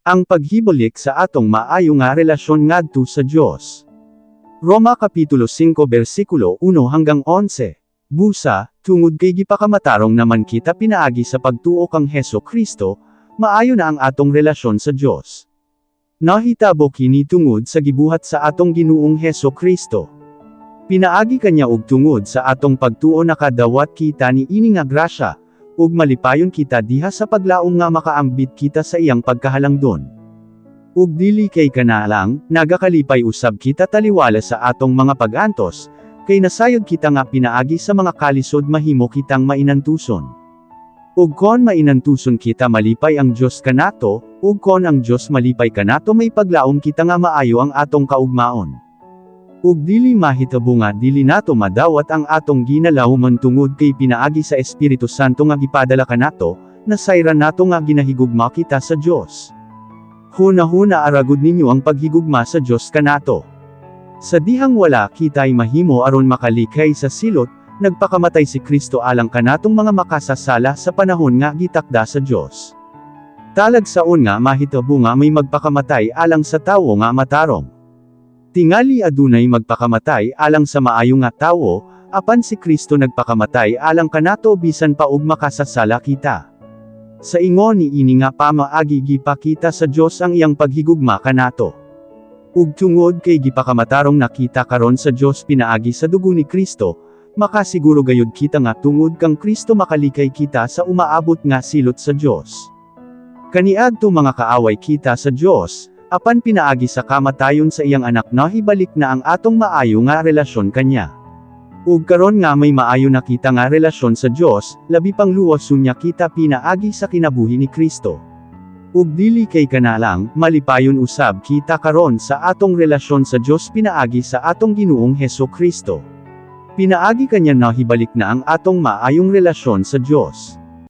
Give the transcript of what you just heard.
Ang paghibalik sa atong maayo nga relasyon ngadto sa Dios. Roma Kapitulo 5 versikulo 1 hanggang 11. Busa, tungod kay gipakamatarong naman kita pinaagi sa pagtuo kang Heso Kristo, maayo na ang atong relasyon sa Dios. Nahitabo kini tungod sa gibuhat sa atong Ginoong Heso Kristo. Pinaagi kanya ug tungod sa atong pagtuo nakadawat kita ni ini nga grasya, ug malipayon kita diha sa paglaom nga makaambit kita sa iyang pagkahalangdon. Ug dili kay kana lang, nagakalipay usab kita taliwala sa atong mga pag-antos, kay nasayod kita nga pinaagi sa mga kalisod mahimo kitang mainantuson. Ug kon mainantuson kita, malipay ang Dios kanato, ug kon ang Dios malipay kanato, may paglaom kita nga maayo ang atong kaugmaon. Ug dili mahitabo nga dili nato madawat ang atong ginalawman tungod kay pinaagi sa Espiritu Santo nga gipadala kanato, nasayran nato nga ginahigugma kita sa Dios. Huna-huna aragod ninyo ang paghigugma sa Dios kanato. Sa dihang wala kita'y mahimo aron makalikay sa silot, nagpakamatay si Kristo alang kanatong mga makasasala sa panahon nga gitakda sa Dios. Talagsaon nga mahitabo nga may magpakamatay alang sa tawo nga matarong. Tingali adunay magpakamatay alang sa maayo nga tawo, apan si Kristo nagpakamatay alang kanato bisan pa og makasasala kita. Sa ingon ni ini nga pamaagi, gipakita sa Dios ang iyang paghigugma kanato. Ug tungod kay gipakamatarong na kita karon sa Dios pinaagi sa dugo ni Kristo, makasiguro gayud kita nga tungod kang Kristo makalikay kita sa umaabot nga silot sa Dios. Kaniadto mga kaaway kita sa Dios, apan pinaagi sa kamatayon sa iyang anak nahibalik na ang atong maayo nga relasyon kanya. Ug karon nga may maayo na kita nga relasyon sa Dios, labi pang luwason niya kita pinaagi sa kinabuhi ni Kristo. Ug dili kay kana lang, malipayon usab kita karon sa atong relasyon sa Dios pinaagi sa atong Ginoong Heso Kristo. Pinaagi kanya nahibalik na ang atong maayong relasyon sa Dios.